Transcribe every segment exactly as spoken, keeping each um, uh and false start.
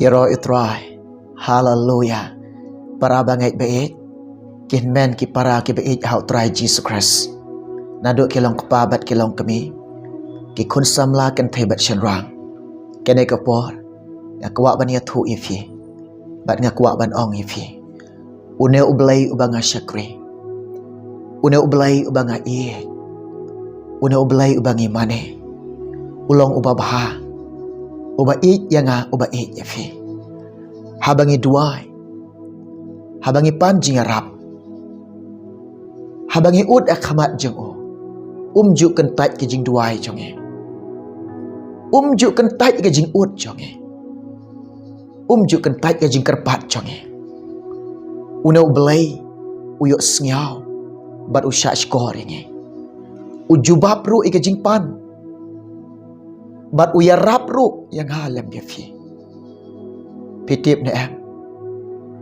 Ïaroh ïa u Trai. Haleluya. Para bangeit baieit, ki hynmen ki para ki baieit ha u Trai Jisu Khrist, naduh ki long kpa bad ki long kmie, ki khun samla kynthei bad shynrang, kane ka por nga kwah ban ïathuh ïa phi bad nga kwah ban ong ïa phi, une u Blei uba nga shakri, une u Blei uba nga ïeit, une u Blei uba ngi mane, u long uba bha, uba ïeit ïa nga, uba ïeit ïa phi. Haba ngi duwai, haba ngi pan jingïarap, haba ngi ud ha khmat jong u, um ju kyntait ka jingduwai jong ngi, um ju kyntait ka jingud jong ngi, um ju kyntait ka jingkyrpad jong ngi. Une u Blei u ïohsngew bad u shahshkor ïa ngi. U jubab ruh ïa ka jingpan bad u ïarap ruh ïa nga lem ïa phi. Phi tip ne em,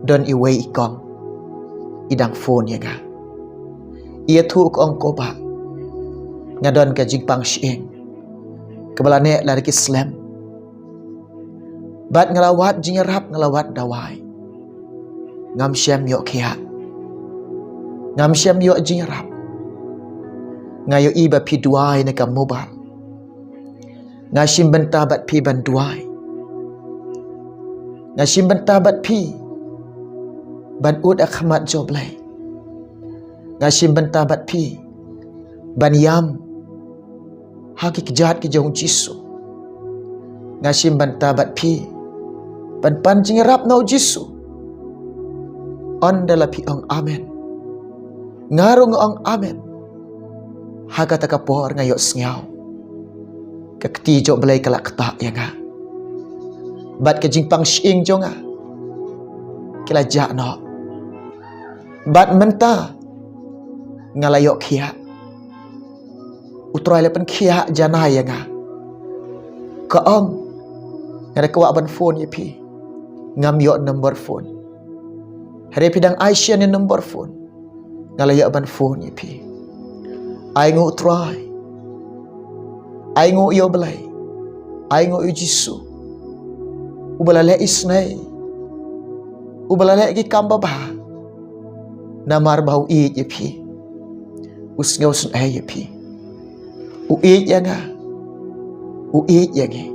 don iwei i kong i dang phone ïa nga, i ïathuh ka ong, ko bah, nga don ka jingpang shyieng kaba la neh lada ki slem, bad nga la wad jingïarap, nga la wad dawai, ngam shym ïoh khiah, ngam shym ïoh jingïarap. Nga ïohi ba phi duwai na ka mobile. Nga shim bynta bad phi ban duwai. Nga shim bynta bad phi ban ud ha khmat jong u Blei. Nga shim bynta bad phi ban ïam ha ki kjat ki jong u Jisu. Nga shim bynta bad phi ban pan jingïarap na u Jisu. Ynda la phi ong amen, nga ruh nga ong amen. Ha kata ka por nga ïohsngew ka kti jong u Blei ka la ktah ïa nga, bad ka jingpang shyieng jong nga ki la jah noh. Bad mynta nga la ïoh khiah. U Trai la pynkhiah janai ïa nga. Ka ong, nga da kwah ban phone ïa phi, ngam ïoh number phone. Hynrei phi dang ai sha nga number phone, nga la ïoh ban phone ïa phi. Ai nguh u Trai, ai nguh ïa u Blei, ai nguh ïa u Jisu, uba la leh isynei, uba la leh ki kam babha. Namar ba u ïeit ïa phi, u sngewsynei ïa phi, u ïeit ïa nga, u ïeit ïa ngi.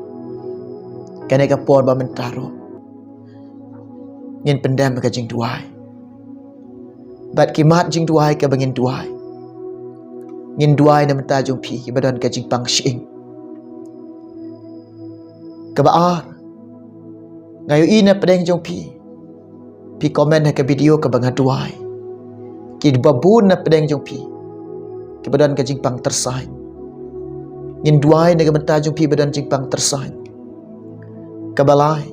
Kane ka por ba mynta ruh ngin pyndem ka jingduwai. Bad ki mat jingduwai kaba ngin duwai, ngin duwai na bynta jong phi kiba don ka jingpang shyieng. Kaba ar, nga ïohi na pdeng jong phi, phi comment ha ka video kaba nga duwai. Kiba bun na pdeng jong phi kiba don ka jingpang tyrsain, ngin duwai na ka bynta jong phi ba don jingpang tyrsain. Kaba lai,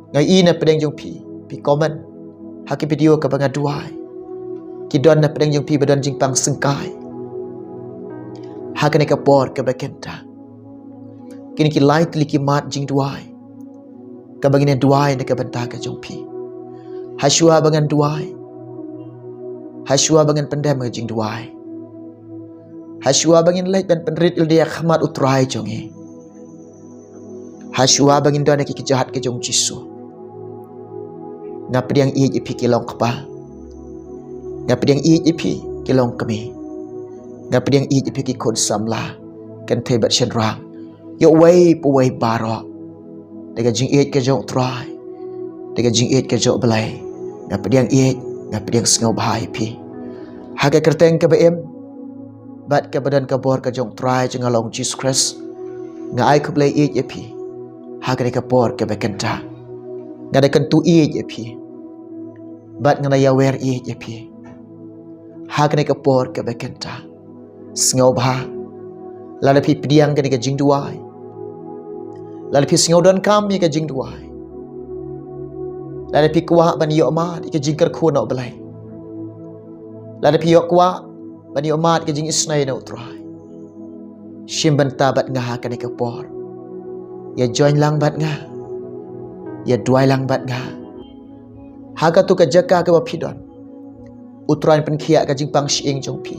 nga ïohi na pdeng jong phi, phi comment ha ka video kaba nga duwai, ki don na pdeng jong phi ba don jingpang syngkai. Ha kane ka por kaba kynta, kine ki lai tylli ki mat jingduwai kaba ngin duwai na ka bynta ka jong phi. Hashwa ba ngan duwai, hashwa ba ngan pyndem ka jingduwai, hashwa ba ngin leit ban pynrit lade ha khmat u Trai jong ngi, hashwa ba ngin don ha ki kjat ka jong u Jisu, nga pdiang ïeit ïa phi ki long kpa, nga pdiang ïeit ïa phi ki long kmie, nga pdiang ïeit ïa phi ki khun samla kynthei bad shynrang, ïa uwei pa uwei baroh. Da ka jingïeit ka jong u Trai, da ka jingïeit ka jong u Blei, nga pdiang ïeit, nga pdiang sngewbha ïa phi. Ha ka kyrteng kaba im bad kaba don ka bor ka jong u Trai jong nga long Jisu Khrist, nga ai khublei ïeit ïa phi. Ha kane ka por kaba kynta, nga da kyntu ïeit ïa phi bad nga da ïawer ïeit ïa phi. Ha kane ka por kaba kynta, sngewbha, lada phi pdiang kane ka jingduwai, lada phi sngew donkam ïa ka jingduwai, lada phi kwah ban ïoh mad ïa ka jingkyrkhu na u Blei, lada phi ïoh kwah ban ïoh mad ïa ka jingisynei na u Trai, shim bynta bad nga ha kane ka por. Ïa join lang bad nga, ïa duwai lang bad nga. Ha katu ka jaka kaba phi don, u Trai un pynkhiah ka jingpang shyieng jong phi,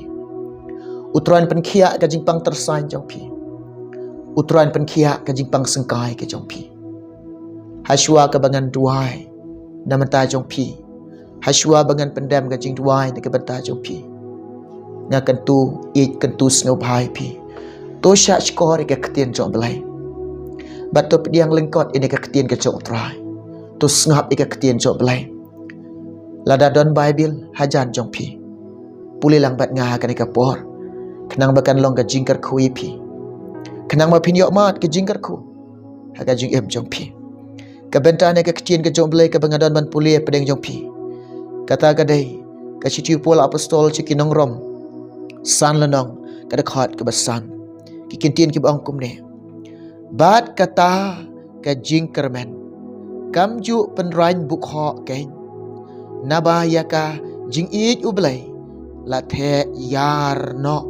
u Trai un pynkhiah ka jingpang tyrsain jong phi, u Trai un pynkhiah ka jingpang syngkai ka jong phi. Hashwa kaba ngan duwai na bynta jong phi, hashwa ba ngan pyndem ka jingduwai na ka bynta jong phi, nga kyntu ïeit kyntu sngewbha ïa phi. To shah shkor ïa ka ktien jong U Blei. Bad to pdiang lyngkot ïa ka ktien ka jong U Trai. To sngap ïa ka ktien jong U Blei. Lada don Baibl hajan jong phi, pule lang bad nga ha kane ka por, khnang ba kan long ka jingkyrkhu ïa phi, khnang ba phin ïoh mad ka jingkyrkhu ha ka jingim jong phi. Ka bynta ne ka ktien ka jong U Blei kaba nga don ban pule hapdeng jong phi, kata ka dei ka shithi u Paul apostol sha ki nong Rom, san lynnong, ka dkhot kaba san. Ki kyntien kiba ong kumne: Bad kata ka jingkyrmen kam ju pynrang bukhoh kein, naba ïa ka jingïeit U Blei la theh ïar noh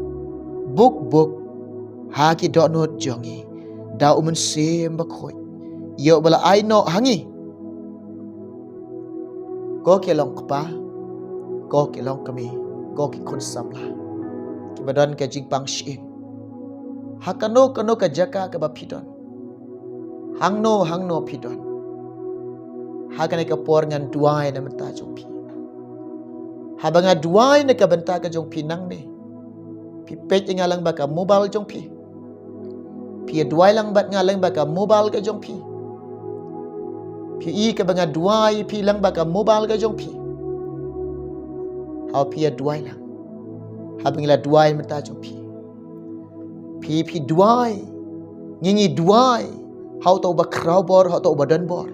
buk buk ha ki dohnud jong ngi da U Mynsiem Bakhuid, ïa uba la ai noh ha ngi. Ko ki long kpa, ko ki long kmie, ko ki khun samla, kiba don ka jingpang shyieng, ha kano kano ka jaka kaba phi don, hangno hangno phi don, ha kane ka por ngan duwai na bynta jong phi. Haba nga duwai na ka bynta ka jong phi nangne, phi peit ïa nga lyngba ka mobile jong phi, phi ïa duwai lang bad nga lyngba ka mobile ka jong phi, phi i kaba nga duwai ïa phi lyngba ka mobile ka jong phi. Haba phi ïa duwai lang, haba ngi la duwai na bynta jong phi, phi phi duwai, ngi ngi duwai ha uta uba khraw bor, ha uta uba don bor,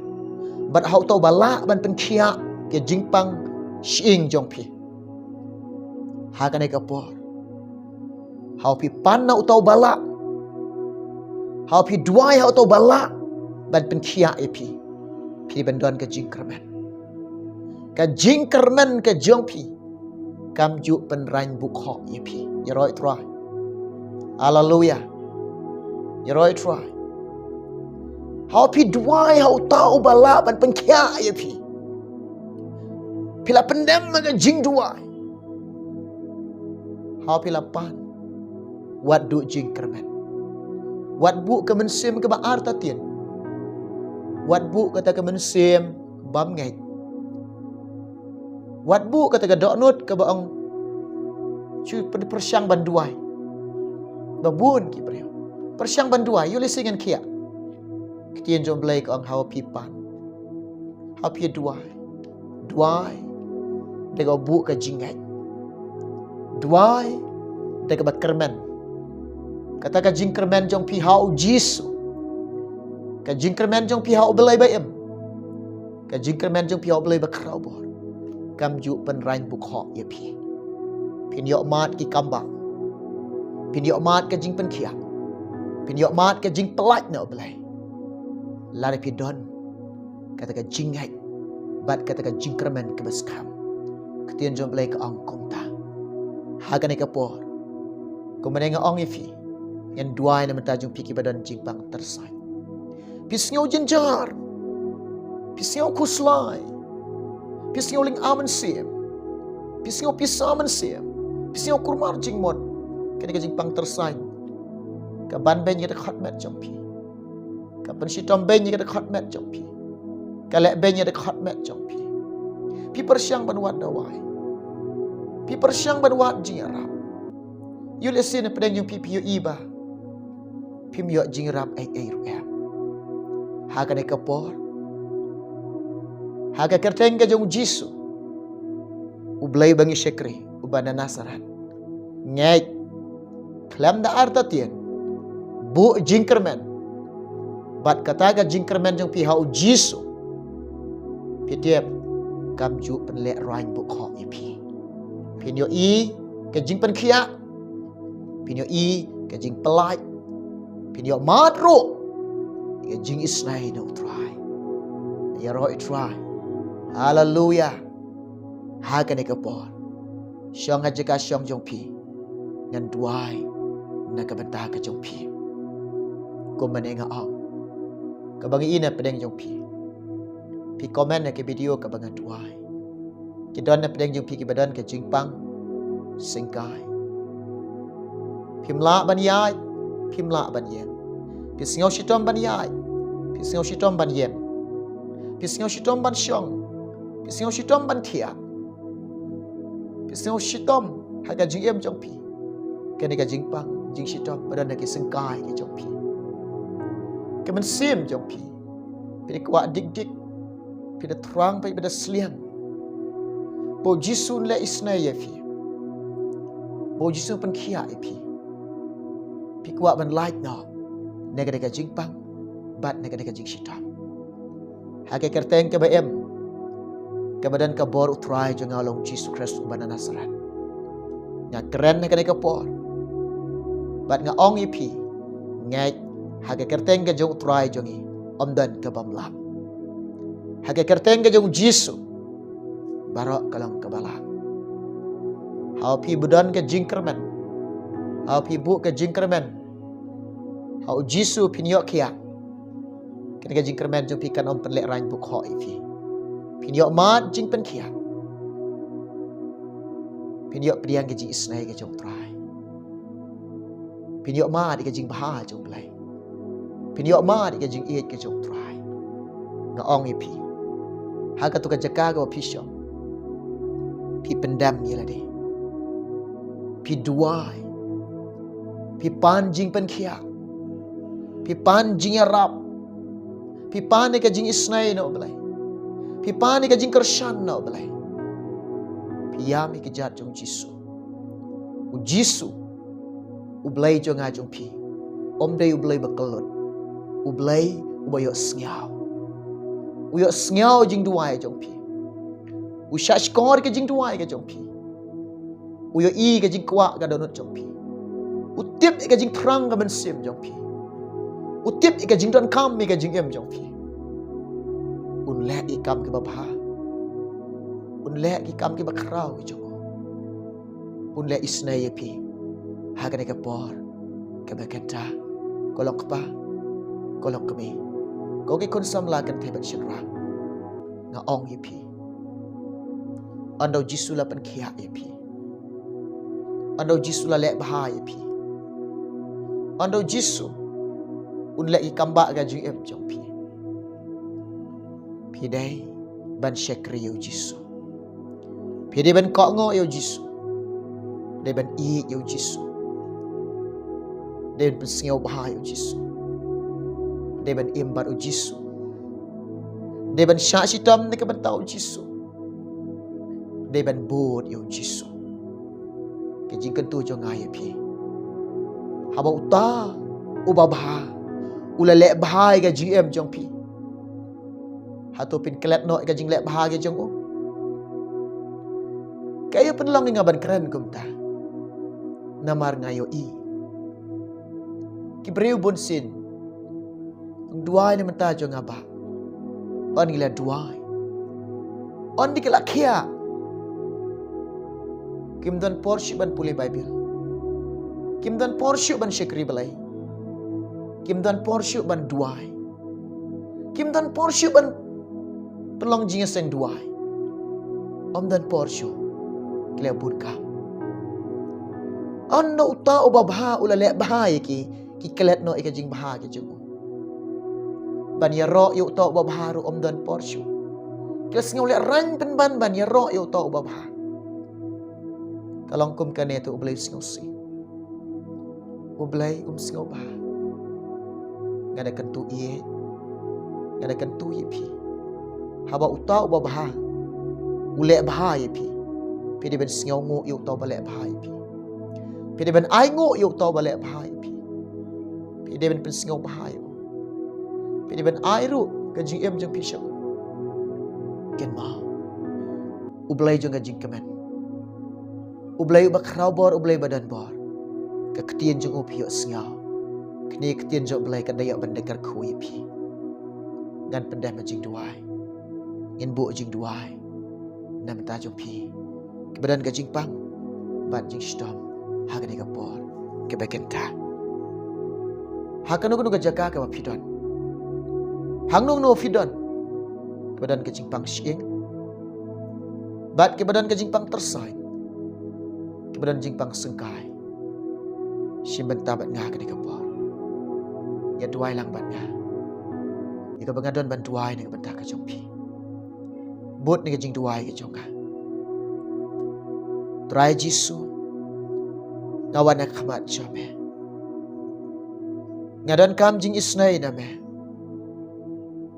bad ha uta uba lah ban pynkhiah ka jingpang shyieng jong phi. Ha kane ka por, haba phi pan na uta uba lah, haba phi duwai ha uta uba lah ban pynkhiah ïa phi, phi ban don ka jingkyrmen. Ka jingkyrmen ka jong phi kam ju pynrang bukhoh ïa phi. Ïaroh ïa U Trai. Haleluia. Ïaroh ïa U Trai. Haba phi duwai ha uta uba lah ban pynkhiah ïa phi, phi la pyndem ha ka jingduwai, haba phi la pan, wat duh jingkyrmen. Wat buh ka mynsiem kaba artatien. Wat buh kata ka mynsiem bymngeit. Wat buh kata ka dohnud kaba ong, shu pyrshang ban duwai. Ba bun ki briew pyrshang ban duwai, ïoh lehse ngan khiah. Ktien jong U Blei ka ong, haba phi pan, haba phi duwai, duwai da kaba buh ka jingngeit, duwai da kaba kyrmen. Kata ka jingkyrmen jong phi ha U Jisu, ka jingkyrmen jong phi ha U Blei ba im, ka jingkyrmen jong phi ha U Blei ba khraw bor, kam ju pynrang bukhoh ïa phi. Phin ïoh mad ki kambah, phin ïoh mad ka jingpynkhiah, phin ïoh mad ka jingpyllait na U Blei, lada phi don kata ka jingngeit bad kata ka jingkyrmen kaba skhem. Ktien jong U Blei ka ong kumta. Ha kane ka por, kumne nga ong ïa phi, ngan duwai na bynta jong phi kiba don jingpang tyrsaid. Phi sngew jynjar, phi sngew khuslai, phi sngew lynga mynsiem, phi sngew pisa mynsiem, phi sngew kulmar jingmut. Kane ka jingpang tyrsaid ka ban beiñ ïa ka dkhot met jong phi, ka pynshitom beiñ ïa ka dkhot met jong phi, ka leh beiñ ïa ka dkhot met jong phi. Phi pyrshang ban wad dawai, phi pyrshang ban wad jingïarap. Ïoh lehse na pdeng jong phi phi ïohi ba phim ïoh jingïarap ei ei ruh em. Ha kane ka por, ha ka kyrteng ka jong U Jisu, U Blei ba ngi shakri, uba na Nasareth, ngeit, khlem da artatien, buh jingkyrmen, bad kata ka jingkyrmen jong phi ha U Jisu, phi tip, kam ju pynleh rang bukhoh ïa phi. Phin ïohi ka jingpynkhiah, phin ïohi ka jingpyllait, phin ïoh mad ruh ïa ka jingisynei na U Trai. Ïaroh ïa U Trai. Haleluia. Ha kane ka por, shong ha jaka shong jong phi, ngan duwai na ka bynta ka jong phi. Kumne nga ong, kaba ngi i na pdeng jong phi, phi comment na ka video kaba nga duwai. Ki don na pdeng jong phi kiba don ka jingpang syngkai. Phim lah ban ïaid, phim lah ban ïeng. Phi sngew shitom ban ïaid, phi sngew shitom ban ïeng. Phi sngew shitom ban shong. Phi sngew shitom ban thiah. Phi sngew shitom ha ka jingim jong phi. Kane ka jingpang jingshitom ba don ha ki syngkai ki jong phi. Ka mynsiem jong phi, phi da kwah dik dik. Phi da thrang, phi da sliang ba U Jisu un leh isynei ïa phi, ba U Jisu un pynkhiah ïa phi. Phi kwah ban lait noh na kane ka jingpang bad na kane ka jingshitom. Ha ka kyrteng kaba im, kaba don ka bor U Trai jong nga, U Jisu Khrist uba na Nasareth, nga kren ha kane ka por bad nga ong ïa phi, ngeit, ha ka kyrteng ka jong U Trai jong ngi, ym don ka bym lah. Ha ka kyrteng ka jong U Jisu, baroh ka long kaba lah. Haba phi buh don ka jingkyrmen, haba phi buh ka jingkyrmen ha U Jisu, phin ïoh khiah. Kane ka jingkyrmen jong phi kan ym pynlehraiñ bukhot ïa phi. Phin ïoh mad jingpynkhiah. Phin ïoh pdiang ka jingisynei ka jong U Trai. Phin ïoh mad ïa ka jingbha jong U Blei. Phin ïoh mad ïa ka jingïeit ka jong U Trai. Nga ong ïa phi, ha kato ka jaka kaba phi shong, phi pyndem ïa lade. Phi duwai. Phi pan jingpynkhiah. Phi pan jingïarap. Phi pan ïa ka jingisynei na U Blei. Phi pan ïa ka jingkyrshan na U Blei. Phi ïam ïa ka kjat jong U Jisu. U Jisu, U Blei jong nga jong phi, ym dei U Blei ba kyllut. U Blei uba ïohsngew. U ïohsngew jingduwai jong phi. U shahshkor ka jingduwai ka jong phi. U ïohi ka jingkwah ka dohnud jong phi. U tip ïa ka jingthrang ka mynsiem jong phi. U tip ïa ka jingdonkam ïa ka jingim jong phi. Un leh ki kam kiba bha. Un leh ki kam kiba khraw ki jong u. Un leh isynei ïa phi ha kane ka por kaba kynta. Ko long kpa, ko long kmie, ko ki khun samla kynthei bad shynrang, nga ong ïa phi, ynda U Jisu la pynkhiah ïa phi, ynda U Jisu la leh bha ïa phi, ynda U Jisu un leh ki kam bah ka jingim jong phi, phi dei ban shakri ïa U Jisu. Phi dei ban kohnguh ïa U Jisu. Dei ban ïeit ïa U Jisu. Dei ban pynsngewbha ïa U Jisu. Dei ban im bad U Jisu. Dei ban shah shitom na ka bynta U Jisu. Dei ban bud ïa U Jisu. Ka jingkyntu jong nga ïa phi, haba uta uba bha u la leh bha ïa ka jingim jong phi, hato phin klet noh ïa ka jingleh bha ka jong u? Kaei u pynlong ïa nga ban kren kumta? Namar nga ïohi ki briew bunsien duwai na bynta jong nga, Bah. Ynda ki la duwai, ynda ki la khiah, kim don por shuh ban pule Baibl. Kim don por shuh ban shakri Blei. Kim don por shuh ban duwai. Kim don por shuh ban pynlong jingïaseng duwai. Ym don por shuh. Ki la bun kam. Ynda uta uba bha u la leh bha ïa ki, ki klet noh ïa ka jingbha ka jong u. Ban ïaroh ïa uta uba bha ruh ym don por shuh. Ki la sngew lehraiñ pynban ban ïaroh ïa uta uba bha. Ka long kum kane te U Blei u sngewsih? U Blei um sngewbha. Nga da kyntu ïa, nga da kyntu ïa phi, haba uta uba bha u leh bha ïa phi, phi dei ban sngewnguh ïa uta uba leh bha ïa phi. Phi dei ban ainguh ïa uta uba leh bha ïa phi. Phi dei ban pynsngewbha ïa u. Phi dei ban ai ruh ka jingim jong phi sha u. Kynmaw, U Blei jong ka jingkmen, U Blei uba khraw bor, U Blei ba don bor. Ka ktien jong u phi ïohsngew. Kane ka ktien jong U Blei kan da ïoh ban da kyrkhu ïa phi. Ngan pyndem ha jingduwai. Ngin buh jingduwai na bynta jong phi, kiba don ka jingpang bad jingshitom ha kane ka por kaba kynta. Ha kano kano ka jaka kaba phi don, hangno hangno phi don, kiba don ka jingpang shyieng bad kiba don ka jingpang tyrsain, kiba don jingpang syngkai, shim bynta bad nga kane ka por. Ïa duwai lang bad nga. ïa kaba nga don ban duwai na ka bynta ka jong phi. Bud na ka jingduwai ka jong nga. Trai Jisu, nga wan ha khmat jong me. Nga donkam jingisynei na me.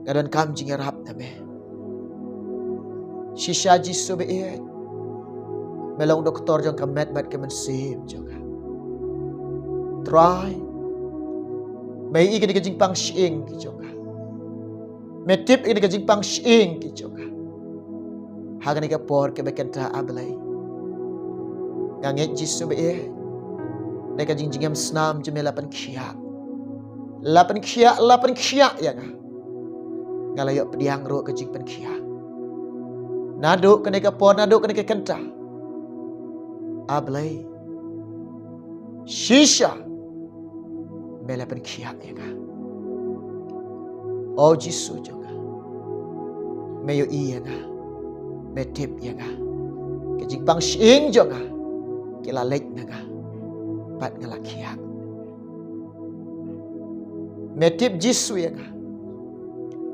Nga donkam jingïarap na me. Shisha Jisu ba ïeit, me long doktor jong ka met bad ka mynsiem jong nga. Trai, me ïohi ïa kane ka jingpang shyieng ka jong nga. Me tip ïa kane ka jingpang shyieng ka jong nga. Ha kane ka por kaba kynta, A Blei, nga ngeit Jisu ba ïeit, na ka jingjngem snam jong me la pynkhiah. La pynkhiah, la pynkhiah ïa nga. Nga la ïoh pdiang ruh ka jingpynkhiah. Naduh kane ka por, naduh kane ka kynta, A Blei, shisha me la pynkhiah ïa nga. O Jisu jong nga, me ïohi ïa nga, me tip ïa nga. Ka jingpang shyieng jong nga ki la leit na nga, bad nga la khiah. Me tip Jisu ïa nga,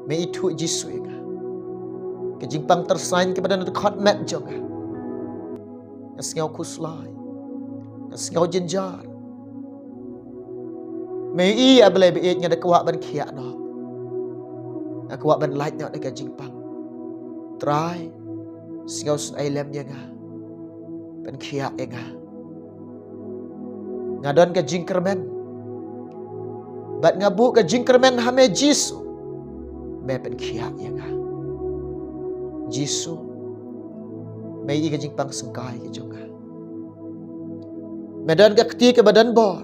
me ithuh Jisu ïa nga. Ka jingpang tyrsain kaba don ha dkhot met jong nga, nga sngew khuslai, nga sngew jynjar. Me ïohi, A Blei ba ïeit, nga da kwah ban khiah noh. Nga kwah ban lait noh na ka jingpang. Trai, sngewsynei lem ïa nga, pynkhiah ïa nga. Nga don ka jingkyrmen, bad nga buh ka jingkyrmen ha me Jisu, me pynkhiah ïa nga. Jisu, me ïohi ka jingpang syngkai ka jong nga. Me don ka kti kaba don bor,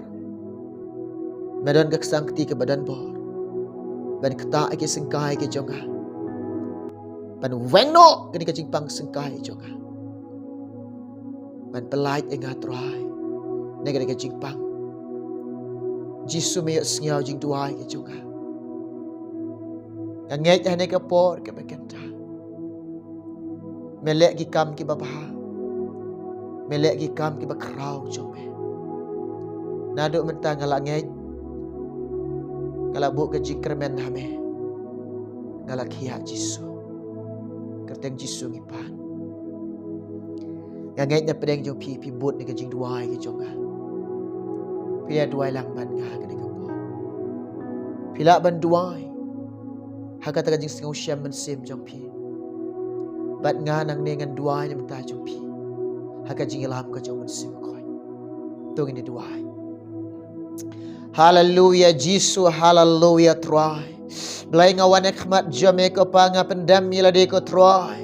me don ka ksang kti kaba don bor ban ktah ïa ki syngkai ki jong nga, ban weng noh kane ka jingpang syngkai jong nga, ban pyllait ïa nga Trai na kane ka jingpang. Jisu, me ïohsngew jingduwai ki jong nga. Nga ngeit ha kane ka por kaba kynta, me leh ki kam kiba bha, me leh ki kam kiba khraw jong me. Naduh mynta nga la ngeit, nga la buh ka jingkyrmen ha me, nga la khiah Jisu. Kyrteng Jisu ngi pan. Nga ngeit na pdeng jong phi, phi bud na ka jingduwai ka jong nga. Phi ïa duwai lang bad nga ha kane ka por. Phi lah ban duwai ha kata ka jingsngewshem mynsiem jong phi. Bad nga nangne ngan duwai na bynta jong phi ha ka jingïalam ka jong u Mynsiem Bakhuid. To ngin ïa duwai. Haleluya Jisu, haleluya Trai. Blei, nga wan ha khmat jong me ko Pa, nga pyndem ïa lade ko Trai.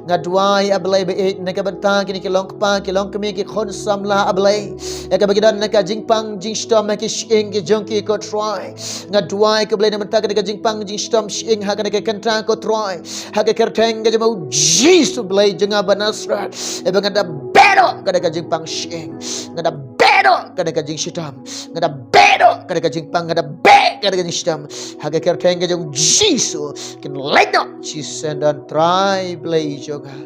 Nga duwai, A Blei ba ïeit, na ka bynta kine ki long kpa ki long kmie ki khun samla, A Blei, ïa kaba ki don na ka jingpang jingshitom ha ki shyieng ki jong ki ko Trai. Nga duwai ko Blei na ka bynta kane ka jingpang jingshitom shyieng ha kane ka kynta ko Trai. Ha ka kyrteng ka jong u Jisu Blei jong nga ba Nasareth, ïa ba nga da beh noh kane ka jingpang shyieng, nga da beh noh kane ka jingshitom, nga da beh noh kane ka jingpang, nga da beh kane ka jingshitom. Ha ka kyrteng ka jong u Jisu, kin leit noh shisyndon Trai Blei jong nga.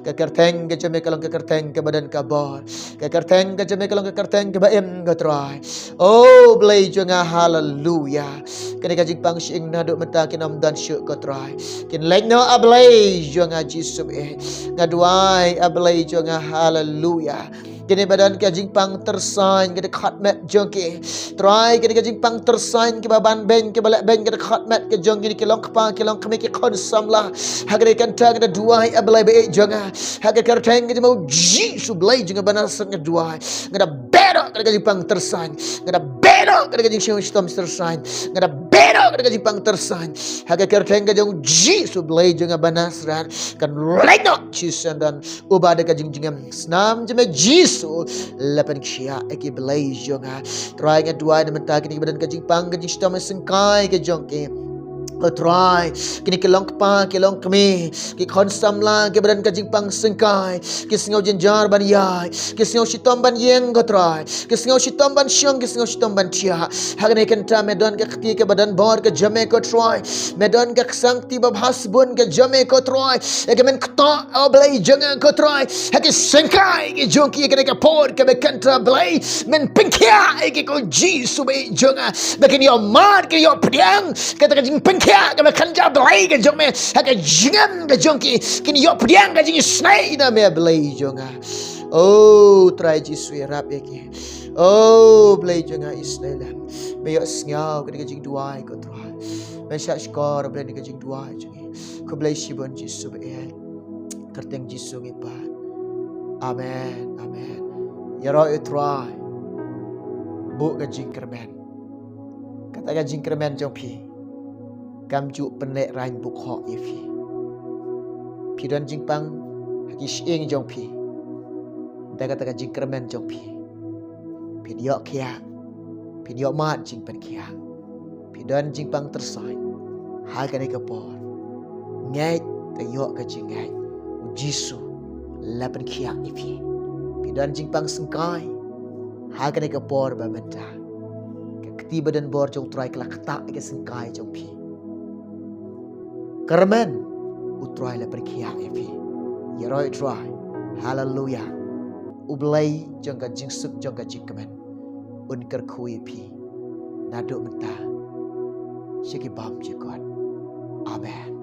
Ka kyrteng ka jong me ka long ka kyrteng kaba don ka bor. Ka kyrteng ka jong me ka long ka kyrteng kaba im ko Trai. O Blei jong nga, haleluya. Kane ka jingpang shyieng naduh mynta kin ym don shuh ko Trai. Kin leit noh A Blei jong nga Jisu eh. Nga duwai A Blei jong nga, haleluya. Kine ba don ka jingpang tyrsain ka dkhot met jong ki Trai, kane ka jingpang tyrsain kiba ban beiñ kiba leh beiñ ka dkhot met ka jong kine ki long kpa ki long kmie ki khun samla. Ha kane ka kynta nga da duwai A Blei ba ïeit jong nga. Ha ka kyrteng ka jong u Jisu Blei jong nga ba Nasareth nga duwai. Nga da beh noh kane ka jingpang tyrsain. Nga da beh noh kane ka jingshitom tyrsain. Nga da beh noh kane ka jingpang tyrsain. Ha ka kyrteng ka jong u Jisu Blei jong nga ba Nasareth, kan leit noh shisyndon. Uba da ka jingjngem snam jong me Jisu, la pynkhiah ïa ki Blei jong nga. Trai nga duwai na bynta kine kiba don ka jingpang ka jingshitom syngkai ka jong ki. O Trai, kine ki long kpa ki long kmie, ki khun samla kiba don ka jingpang syngkai, ki sngew jynjar ban ïaid, ki sngew shitom ban ïeng ko Trai, ki sngew shitom ban shong, ki sngew shitom ban thiah. Ha kane ka kynta me don ka kti kaba don bor ka jong me ko Trai. Me don ka ksang kti ba bha sbun ka jong me ko Trai. Ïa ka men kto A Blei jong nga ko Trai. Ha ki syngkai ki jong ki ha kane ka por kaba kynta Blei, men pynkhiah ïa ki ko Jisu ba ïeit jong nga. Ba kin ïoh mad kin ïoh pdiang kata ka jingpynkhiah ïa kaba kynja blei ka jong me ha ka jingim ka jong ki, kin ïoh pdiang ka jingisynei na me Blei jong nga. O Trai Jisu, ïarap ïa ki. O Blei jong nga, isynei lem. Me ïohsngew kane ka jingduwai ko Trai. Me shah shkor Blei na ka jingduwai jong ngi. Khublei shibun Jisu ba ïeit. Kyrteng Jisu ngi pan. Amen, amen. Ïaroh ïa u Trai. Buh ka jingkyrmen. Kata ka jingkyrmen jong phi kam ju pynlehrain buk hok ïa phi. Phi don jingpang ha ki shyieng jong phi. Da kata ka jingkyrmen jong phi, phin ïoh khiah, phin ïoh mad jingpynkhiah. Phi don jingpang tyrsaiñ ha kane ka por. Ngeit, te ïoh ka jingngeit. U Jisu la pynkhiah ïa phi. Phi don jingpang syngkai ha kane ka por ba mynta. Ka kti ba don bor jong u Trai ka la ktah ïa ka syngkai jong phi. Kyrmen, u Trai la pynkhiah ïa phi. Ïaroh ïa u Trai. Haleluya. U Blei jong ka jingsuk jong ka jingkmen un kyrkhu ïa phi naduh mynta sha ki bymjukut. Amen.